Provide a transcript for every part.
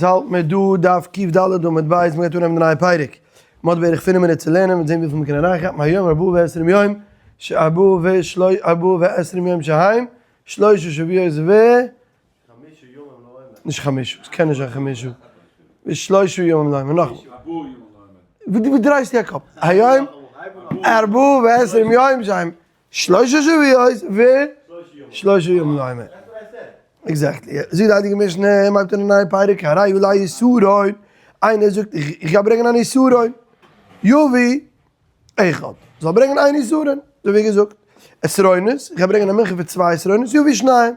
האלט מיר דא דף קד עמוד ב', מען גייט אנהייבן די נייע פרק, מען האט בערך פינף מינוט צו לערנען, מ'וועט זען וויפיל מען קען אריינכאפן, היום ארבעה ועשרים יום, ארבעה ועשרים יום שהם, שלושה שבועות ו. נישט חמשה, עס קען נישט זיין חמשה, ושלושה ימים לעומר, נאכאמאל. וואו דרייסטו א קאפ? היום ארבעה ועשרים יום שהם, שלושה שבועות ושלושה ימים לעומר. Exactly. זאגט די הייליגע משנה, מ'הייבט אן א נייע פרק, הרי עלי עשרון, איינער זאגט איך גיי ברענגען אן עשרון, יביא אחד, זאל ברענגען איין עשרון, אזוי ווי געזאגט, עשרונות, איך גיי ברענגען א מנחה פון צוויי עשרונות, יביא שניים.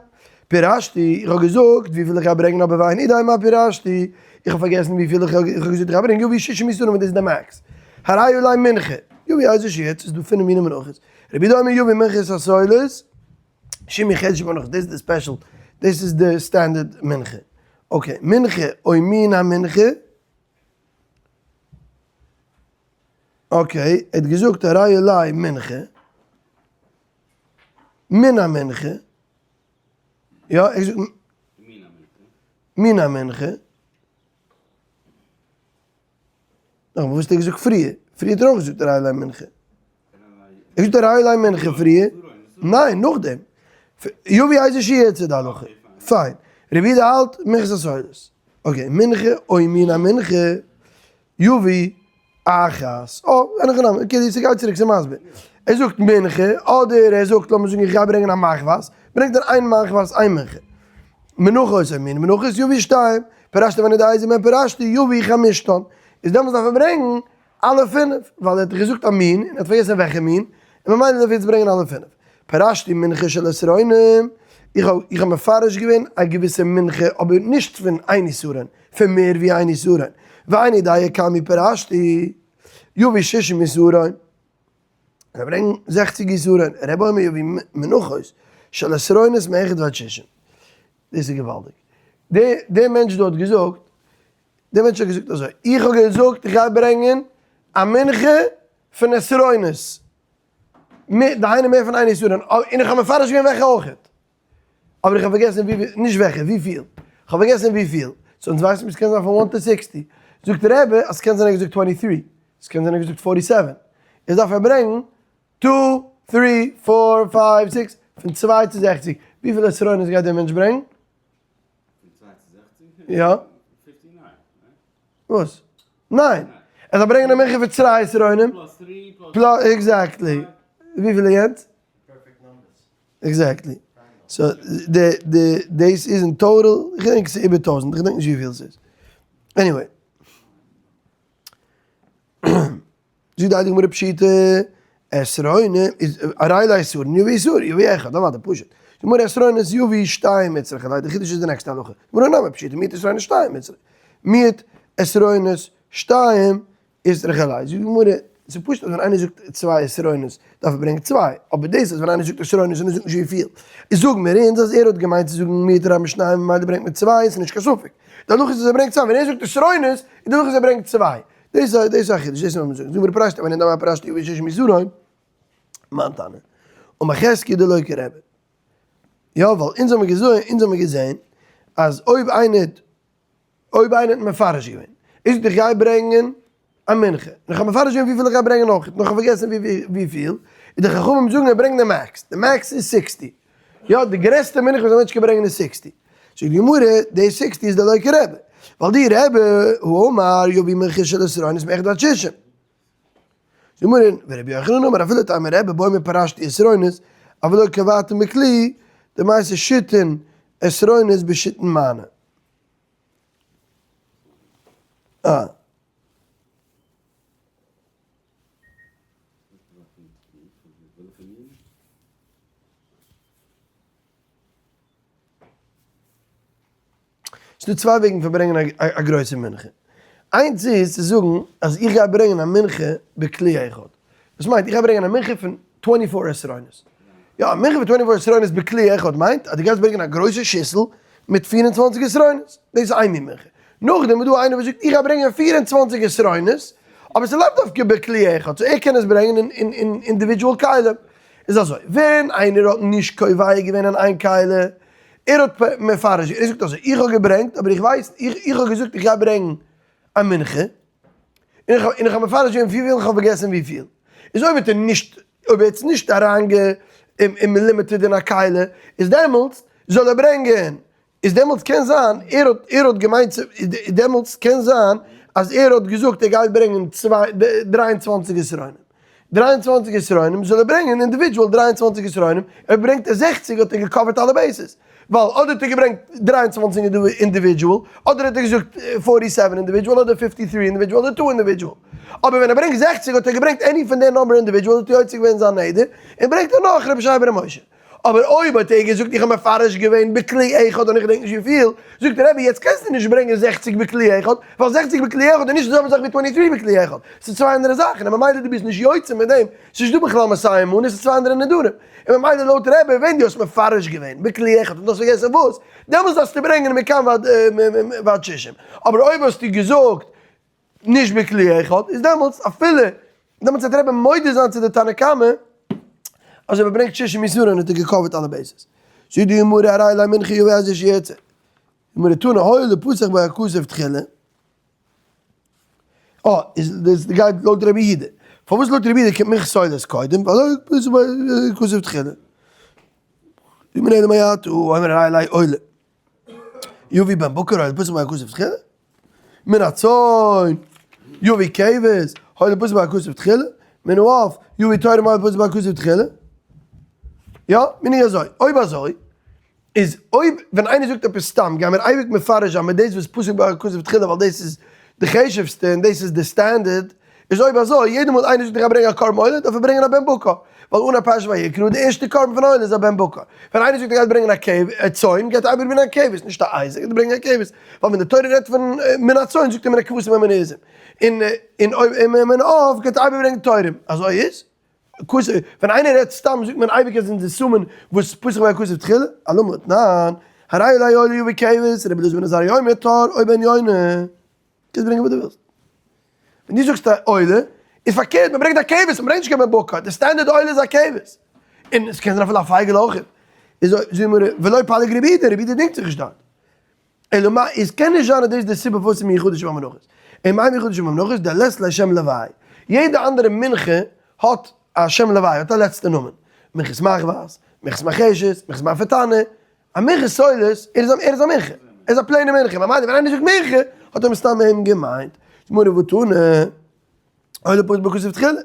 פירשתי, איך האב געזאגט וויפיל איך גיי ברענגען אבער ואיני יודע מה פירשתי, איך האב פארגעסן וויפיל איך האב געזאגט איך גיי ברענגען, יביא שישים עשרון וואס דאס איז די max. הרי עלי מנחה, יביא איזה שיעור, ס'איז דא פינף מיני מנחות, רבי יהודה אומר יביא מנחת הסולת, שהיא מיוחדת שבמנחות, דאס איז די special, דאס איז די standard מנחה. Okay, מנחה או מן המנחה, okay, ער האט געזאגט הרי עלי מנחה, מן המנחה, יא, ער האט געזאגט מן המנחה, נאכאמאל וואס האט ער געזאגט פריער? פריער האט ער אויך געזאגט הרי עלי מנחה. ער זאגט הרי עלי מנחה פריער? ניין, נאכדעם. יביא איזה שיעור די הלכה. פיין. רבי יהודה האלט מנחת הסולת. Okay, מנחה או מן המנחה יביא אחת. אה, אין הכי נמי. Okay, ס'גייט צוריק, ס'איז מסביר. ער זאגט מנחה, אדער ער זאגט לאמיר זאגן איך גיי ברענגען א מחבת, ברענגט ער איין מחבת איין מנחה. מנחות או מן מנחות יביא שתיים, פירשתי ואיני יודע איזה מהן פירשתי יביא חמשתן. איז דעמאלטס דארף ער ברענגן אלע פינף, ווייל ער האט דאך געזאגט א מין, און ער האט פארגעסן וועלכע מין, און ממילא דארף ער יעצט ברענגען אלע פינף. פירשתי מנחה של עשרונים, איך האב איך האב מפרש געווען א געוויסע מנחה, אבער נישט פון איין עשרון, פון מער ווי איין עשרון, ואיני יודע כמה פירשתי, יביא שישים עשרון, זיי ברענגן זעכציג עשרון, רבי אומר יביא מנחות של עשרונות מאחד ועד שישים. דאס איז געוואלדיג. דער מענטש דא האט געזאגט, דער מענטש האט געזאגט אזוי, איך האב געזאגט איך גיי ברענגען א מנחה פון עשרונות, דהיינו מער פון איין עשרון, און איך האב מפרש געווען וועלכע אויכעט, אבער איך האב פארגעסן ווי, נישט וועלכע, וויפיל, איך האב פארגעסן וויפיל, so אונז ווייסן מיר ס'קען זיין פון one to 60, זאגט דער רבי אז ס'קען זיין ער האט געזאגט twenty three, ס'קען זיין ער האט געזאגט forty seven, איז דארף ער ברענגן two, three, four, five, six, פון צוויי צו זעכציג, וויפיל עשרונות גייט דער מענטש ברענגן? פון צוויי צו זעכציג? יא. 59, right? וואס? ניין! ער זאל ברענגען א מנחה פון צוויי עשרונים. Plus three plus. Plus, exactly. וויפיל איז יענץ? Perfect numbers. Exactly. So די די דאס איז אין total, איך געדענק ס'איז איבער טויזנט, איך געדענק נישט וויפיל ס'איז. Anyway. זאגט די הייליגע גמרא פשיטא, עשרונים איז הרי עלי עשרון יביא עשרון יביא אחד, אוודאי פשוט. די גמרא עשרונות יביא שתיים איצטריכא ליה, די חידוש איז די נעקסטע הלכה. גמרא נמי פשיטא מיעוט עשרונות שתיים איצטריכא. מיעוט עשרונות שתיים איצטריכא ליה. זאגט די גמרא, ס'איז פשוט אז ווען איינער זאגט צוויי עשרונות דארף ער ברענגען צוויי, אבער דאס אז ווען איינער זאגט עשרונות און ער זאגט נישט וויפיל, איז זאג מיר אונז אז ער האט געמיינט צו זאגן מיעוט רבים שניים ממילא ברענגט מען צוויי, ס'איז נישט קיין ספק. די הלכה איז אז ער ברענגט צוויי, ווען ער זאגט עשרונות איז די הלכה אז ער ברענגט צוויי. דאס איז דאס איז א חידוש, דאס איז וואס מ'זאגט. זאג מיר פירשת, ואיני יודע מה פירשתי יביא שישים עשרון, מאן תנא. אמר חזקיה דלא כרבי. יא, ווייל אונז האמיר געזעהן, אונז האמיר געזעהן אז אויב איינער האט, אויב איינער האט מפרש געווען, איז איך גיי ברענגען א מנחה, און איך האב מפרש געווען וויפיל איך גיי ברענגען אויך, נאר איך האב פארגעסן וויפיל, און די חכמים זאגן ער ברענגט די max, די max איז sixty. יא, די גרעסטע מנחה וואס א מענטש קען ברענגען איז sixty. זאגט די גמרא, די sixty איז דלא כרבי, ווייל די רבי הוא אמר יביא מנחה של עשרונות מאחד ועד שישים. זאגט די גמרא, ורבי יוחנן אמר אפילו תימא רבי בעי מפרשתי עשרונות, אבל לא קבעתן בכלי, דמייתי שיתין עשרונות בשיתין מני. אה. ס'דא צוויי וועגן פון ברענגען א גרויסע מנחה. איינס איז צו זאגן אז איך גיי ברענגען א מנחה בכלי אחד. דאס מיינט איך גיי ברענגען א מנחה פון twenty four עשרונות. יא, א מנחה פון twenty four עשרונות בכלי אחד מיינט אז דו גייסט ברענגען א גרויסע שיסל מיט 24 עשרונות. דאס איז איין מין מנחה. נאכדעם איז דא איינער וואס זאגט איך גיי ברענגען 24 עשרונות, אבער ס'איז לאו דווקא בכלי אחד, so ער קען עס ברענגען אין individual כלים. איז אזוי, ווען איינער האט נישט קובע געווען אין איין כלי, ער האט מפרש, ער זאגט אזוי, איך האב געברענגט, אבער איך ווייס, איך האב געזאגט איך גיי ברענגן א מנחה, און איך האב מפרש געווען וויפיל איך האב פארגעסן וויפיל. איז אויב האט ער נישט, אויב ער האט עס נישט אריינגע limited אין א כלי, איז דעמאלטס זאל ער ברענגען, איז דעמאלטס קען זיין ער האט ער האט געמיינט צו, דעמאלטס קען זיין אז ער האט געזאגט ער גייט ברענגען צוויי 23 עשרונים, 23 עשרונים זאל ער ברענגען individual 23 עשרונים, אויב ברענגט ער 60 האט ער גע cover ט אלע bases, ווייל אדער האט ער געברענגט 23 individual, אדער האט ער געזאגט 47 individual אדער 53 individual אדער 2 individual. אבער ווען ער ברענגט 60 האט ער געברענגט any פון די number individual האט ער יוצא געווען זיין נדר, און ברענגט ער נאך רבי ישעי' בר' משה. אבער אויב האט ער געזאגט איך האב מפרש געווען בכלי אחד און איך געדענק נישט וויפיל, זאגט דער רבי יעצט קענסטו נישט ברענגען 60 בכלי אחד, ווייל 60 בכלי אחד איז נישט די זעלבע זאך ווי 23 בכלי אחד, ס'איז צוויי אנדערע זאכן, און ממילא דו ביסט נישט יוצא מיט דעם, ס'איז נישט דא בכלל מאתים מנה, ס'איז צוויי אנדערע נדרים, און ממילא לויט רבי ווען דו האסט מפרש געווען בכלי אחד און דו האסט פארגעסן וואס, דעמאלטס דארפסטו ברענגען מכאן ועד שישים, אבער אויב האסטו געזאגט נישט בכלי אחד, איז דעמאלטס אפילו, דעמאלטס וועט רבי מודה זיין צו די תנא קמא, אז אויב ער ברענגט שישים עשרון האט ער גע cover ט אלע bases. זאגט די גמרא הרי עלי מנחה יביא איזה שירצה. גמרא תנא הואיל ופתח בו הכתוב תחילה. אה, איז דאס גייט לויט רבי יהודה. פארוואס לויט רבי יהודה קומט מנחת עולת קודם? ווייל פתח בו הכתוב תחילה. די גמרא אלא מעתה אומר הרי עלי עולה. יביא בן בקר הואיל ופתח בו הכתוב תחילה. מן הצאן, יביא כבש, הואיל ופתח בו הכתוב תחילה, מן העוף, יביא תורים הואיל ופתח בו הכתוב תחילה. יא, מיני אזוי, אויב אזוי, איז אויב ווען איינער זאגט עפעס סתם, גייען מיר אייביג מפרש זיין מיט דאס וואס פתח בו הכתוב תחילה ווייל דאס איז די חשוב'סטע און דאס איז די standard, איז אויב אזוי, יעדע מאל איינער זאגט איך גיי ברענגען א קרבן עולה, דארף ער ברענגען א בן בקר, ווייל אן א פרשת ויקרא, די ערשטע קרבן פון עולה איז א בן בקר. ווען איינער זאגט ער גייט ברענגען א כבש, א צאן, גייט ער אייביג ברענגען א כבש, נישט א עז, ער גייט ברענגען א כבש. ווייל ווען די תורה רעדט פון מן הצאן זאגט ער מן הכבשים ומן העזים. און און אויב מן העוף גייט ער אייביג ברענגען תורים. אזוי איז. ווען איינער רעדט סתם זאגט מען אייביג אז אונזער סומען וואס פתח בו הכתוב תחילה, אלמה תנן, הרי עלי עולה יביא כבש, רבי אלעזר בן עזריה אומר תור או בן יונה. קענסט ברענגען וואס דו ווילסט. ווען דו זאגסט א עולה, איז פארקערט, מען ברענגט א כבש, מען ברענגט נישט קיין בן בקר, די standard עולה איז א כבש. און עס קען זיין אפילו א פייגל אויך. איז אזוי, זאגט מיר, ולא פליג רבי יהודה, רבי יהודה דינגט זיך נישט דארט. אלא מאי, עס קען נישט זיין אז דאס איז די סיבה פארוואס ס'איז מיוחדת שבמנחות. און מאי מיוחדת שבמנחות? דלית ליה שם לווי. יעדע אנדערע מנחה האט א שם לווי, האט א לעצטע נאמען. מנחת מחבת, מנחת מרחשת, מנחת מאפה תנור. א מנחת סולת, ער איז ער איז א מנחה, ער איז א plain ע מנחה, ממילא ווען איינער זאגט מנחה, האט ער מסתם אים געמיינט. גמרא והתנא, הואיל ופתח בו הכתוב תחילה.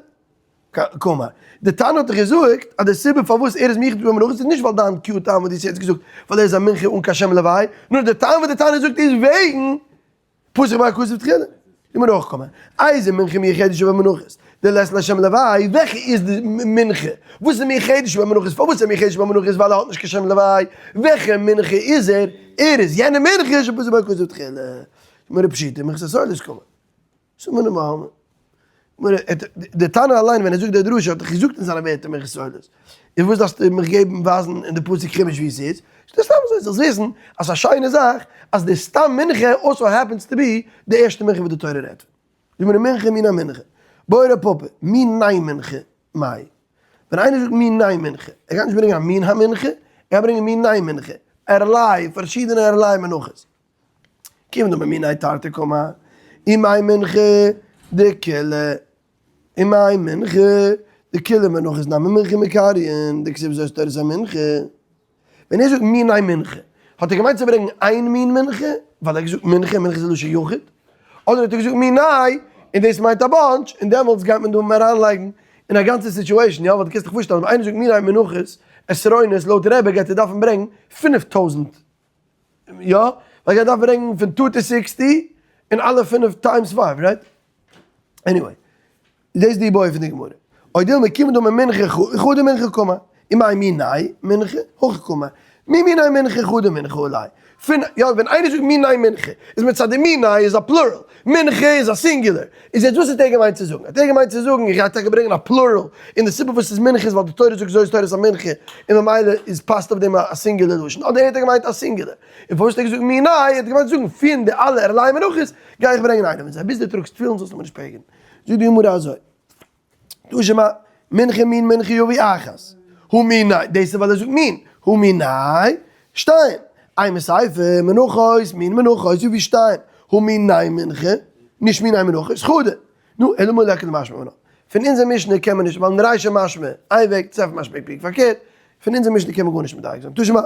קאמר. די תנא האט דאך געזאגט אז די סיבה פארוואס ער איז מיוחד במנחות איז נישט ווייל דיין cute טעם וואס דו האסט יעצט געזאגט, ווייל ער איז א מנחה אן קיין שם לווי, נאר די טעם וואס די תנא זאגט איז וועגן פתח בו הכתוב תחילה. גמרא הכי קאמר. איזו מנחה מיוחדת שבמנחות? דלית לה שם לווי, וועלכע איז די מנחה? וואס איז מיוחדת שבמנחות? פארוואס איז ער מיוחדת שבמנחות? ווייל ער האט נישט קיין שם לווי. וועלכע מנחה איז ער? ער איז יענע מנחה שפתח בה הכתוב תחילה. גמרא פשיטא, מנחת הסולת קאמר. סימנא בעלמא. די תנא אליין ווען ער זאגט די דרשה האט דאך געזאגט אין זיינע ווערטער מנחת סולת. און וואס דארפסטו מיך געבן ווייזן אין די פסוק חומש ווי עס איז? ס'איז סתם אזוי, זאלסט וויסן אז ס'איז א שיינע זאך אז די סתם מנחה also happens to be די ערשטע מנחה וואס די תורה רעדט פון. זאג מיר מנחה מיני מנחה. בעי רב פפא, מיני מנחה, מאי. ווען איינער זאגט מיני מנחה, ער גייט נישט ברענגען א מין המנחה, ער גייט ברענגען מיני מנחה, ערליי, פארשידענע ערליי מנחות. כיון דאמר מיני תרתי קאמר, ומאי מנחה דכולהו, ומאי מנחה דכולהו מנחות נמי מנחה מעיקרא, דכתיב זאת תורת המנחה. ווען ער זאגט מיני מנחה, האט ער געמיינט צו ברענגען איין מין מנחה, ווייל ער האט געזאגט מנחה, מנחה איז א לשון יחיד, אדער האט ער געזאגט מיני, און דאס מיינט א bunch, און דעמאלטס גייט מען דא אריינלייגן אין א גאנצע situation, יא, ווייל דו קענסט דיך פארשטעלן, אויב איינער זאגט מיני מנחות, עשרונות, לויט רבי גייט ער דארפן ברענגן 5000, יא, ווייל ער גייט דארפן ברענגן פון two to 60, און אלע פינף times five, right? Anyway. דאס איז די בעיא פון די גמרא. או דילמא כיון דאמר מנחה חדא מנחה קאמר. ומאי מיני מנחה הכי קאמר. מי מיני מנחה חדא מנחה עליה. פון, יא, ווען איינער זאגט מיני מנחה, איז מצד די מיני איז א plural, מנחה איז א singular. איז יעצט וואס האט ער געמיינט צו זאגן? האט ער געמיינט צו זאגן איך גיי טאקע ברענגען א plural, און די סיבה וואס ס'איז מנחה איז ווייל די תורה זאגט זאת תורת המנחה, און ממילא איז פאסט אויף דעם א singular לשון, אדער האט ער געמיינט א singular. און פארוואס האט ער געזאגט מיני? האט ער געמיינט צו זאגן פון די אלע ערליי מנחות גיי איך ברענגען איינע פון זיי, ביז דו טראגסט תפילין זאלסטו מיר נישט פרעגן. זאגט די גמרא אזוי, תא שמע, מנחה מין מנחה יביא אחת, הא מיני, דאס איז ווייל ער זאגט מין, הא מיני, שתיים. אימא סיפא, מנחות, מין מנחות, יביא שתיים, הא מיני מנחה, נישט מיני מנחות, חדא. נו, אלא מאי ליכא למשמע מינה. פון אונזער משנה קען מען נישט, ווייל אין רישא משמע איין וועג, סיפא משמע פונקט פארקערט, פון אונזער משנה קען מען גארנישט מדייק זיין. תא שמע,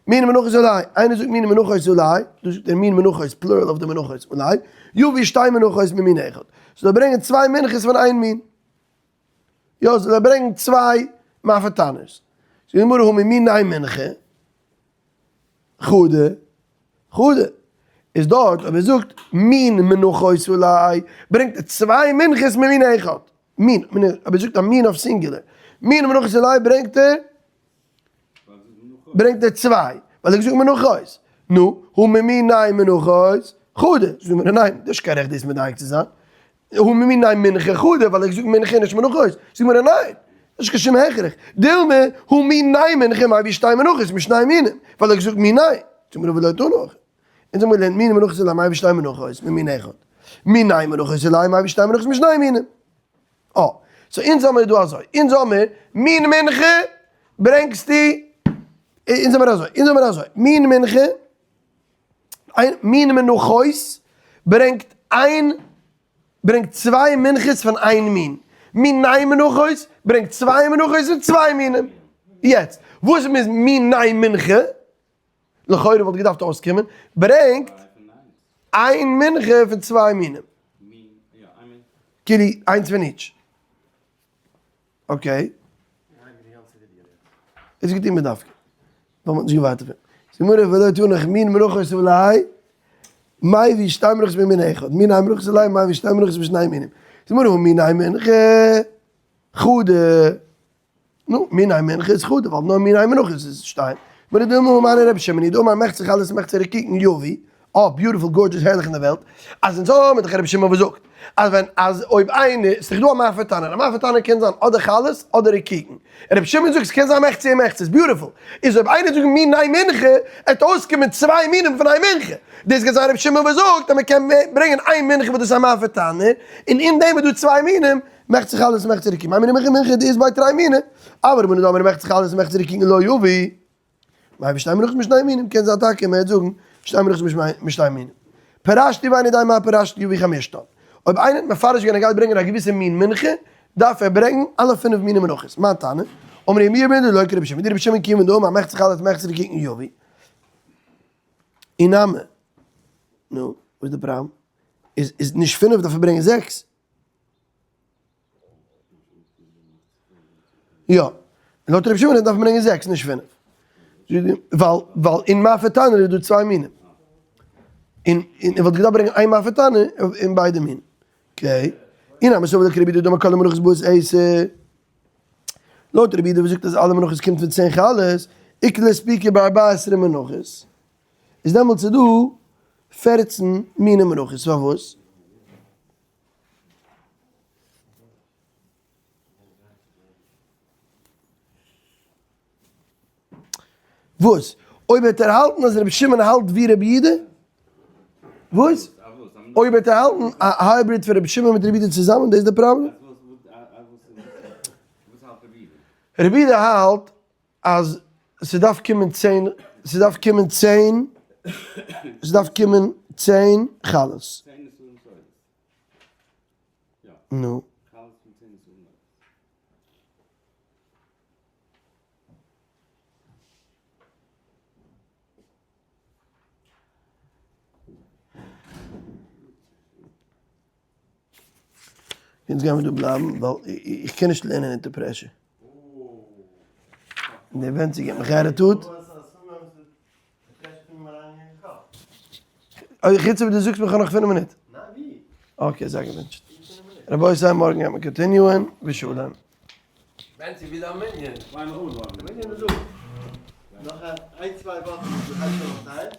מין מנחות עלי, איינער זאגט מין מנחות עלי, דא זאגט ער מין מנחות, plural אויף די מנחות עלי, יביא שתי מנחות ממין אחד. זאל ער ברענגען צוויי מנחות פון איין מין. יא, זאל ער ברענגען צוויי מאפה תנור'ס. זאגט די גמרא הא ממיני מנחה. חדא, חדא, איז דארט אויב ער זאגט מין מנחות עלי ברענגט ער צוויי מנחות ממין אחד, מין, אויב ער זאגט א מין אויף singular, מין מנחות עלי ברענגט ער, ברענגט ער צוויי, ווייל ער האט געזאגט מנחות, נו, הא ממיני מנחות, חדא, זאגט מען ניין, דאס איז נישט קיין רעכט דאס מדייק צו זיין, הא ממיני מנחה חדא, ווייל ער האט געזאגט מנחה נישט מנחות, זאגט מען ניין, נישט קיין שום הכרח, דילמא הא מיני מנחה מביא שתי מנחות משני מינים, ווייל ער האט געזאגט מיני, זאגט מען ולא תנא הכי, אונז האבן געלערנט מיני מנחות עלי מביא שתי מנחות ממין אחד, מיני מנחות עלי מביא שתי מנחות משני מינים. אה, so אונז האמיר דא אזוי, אונז האמיר מין מנחה ברענגסטו, אונז האמיר אזוי, אונז האמיר אזוי, מין מנחה, איין מין מנחות ברענגט איין ברענגט צוויי מנחות פון איין מין, מיני מנחות ברענגט צוויי מנחות פון צוויי מינים. יעצט, וואס איז מיני מנחה? לכאורה וואלט געדארפט אויסקומען, ברענגט איין מנחה פון צוויי מינים. כאילו איינס פון each. Okay. איז געטון בדווקא. ווייל מ'האט נישט געווארט אויף אים. זאגט די גמרא ולא תנא מין מנחות עלי מביא שתי מנחות ממין אחד, מיני מנחות עלי מביא שתי מנחות משני מינים. זאגט די גמרא הא מיני מנחה חדא. נו, מיני מנחה איז חדא, ווייל נאר מיני מנחות איז שתיים. גמרא דילמא הא מני רבי שמעון היא דאמר מחצה חלות ומחצה רקיקין יביא. אה, beautiful gorgeous הערליך אין די וועלט. אז אונז האבן דאך רבי שמעון וואס זאגט אז ווען אז אויב איינער, ס'איז דאך דא א מאפה תנור, א מאפה תנור קען זיין אדער חלות אדער רקיקין. און רבי שמעון זאגט ס'קען זיין מחצה און מחצה, איז beautiful. איז אויב איינער זאגט מיני מנחה, עט אויסקומען צוויי מינים פון איין מנחה. דאס גייט זיין רבי שמעון וואס זאגט אז מ'קען ברענגען איין מנחה וואס דאס איז א מאפה תנור, און אין דעם איז דא צוויי מינים, מחצה חלות ומחצה רקיקין. מאי מיני מנחה מנחה דאית ביה תרי מיני. אבל רבנן דאמרי מחצה חלות ומחצה רקיקין לא יביא. מביא שתי מנחות משני מינים, קען זיין טאקע מען וועט זאגן שתי מנחות משני מינים. פירשתי ואיני יודע מה פירשתי יביא חמשתן. אויב איינער האט מפרש געווען ער גייט ברענגען א געוויסע מין מנחה, דארף ער ברענגן אלע פינף מיני מנחות. מאי טעמא? אמר רבי ירמי' בן דלא כרבי שמעון, דרבי שמעון כיוון דאמר מחצה חלות ומחצה רקיקין יביא. אי נמי. נו, וואס איז די פראבלעם? איז נישט פינף דארף ער ברענגען זעקס. יא, לויט רבי שמעון דארף מען ברענגען זעקס נישט פינף. ווייל ווייל אין מאפה תנור איז דא צוויי מינים. און און ער וואלט געדארפט ברענגען איין מאפה תנור אין ביידע מינים. Okay. אי נמי סבר לה כרבי יהודה דאמר כל המנחות באות עשר. לויט רבי יהודה וואס זאגט אז אלע מנחות קומט פון 10 חלות, איכא לאספוקי בארבע עשרה מנחות. איז דעמאלטס איז דא 14 מיני מנחות. פארוואס? וואס? אויב וועט ער האלטן אז רבי שמעון האלט ווי רבי יהודה? וואס? אויב וועט ער האלטן א hybrid פון רבי שמעון מיט רבי יהודה צוזאמען, דאס איז די פראבלעם? רבי יהודה האלט אז ס'דארף קומען 10, ס'דארף קומען 10, ס'דארף קומען 10 חלות. נו. יעצט גיימיר דא בלייבן ווייל איך קען נישט לערנען אונטער pressure. און דער ווענט זי געבט מיך attitude. אוי, חוץ אויב דו זאגסט מיר כ'האב נאך 5 מינוט. Okay, זיי געווינטשט. רבותי, מארגן גייט מען continue ען, ושלום. בענצי, ווי איז דיין מנין? מנין איז דא. נאך איין צוויי וואכן, דו הייסט שוין נאך טייל?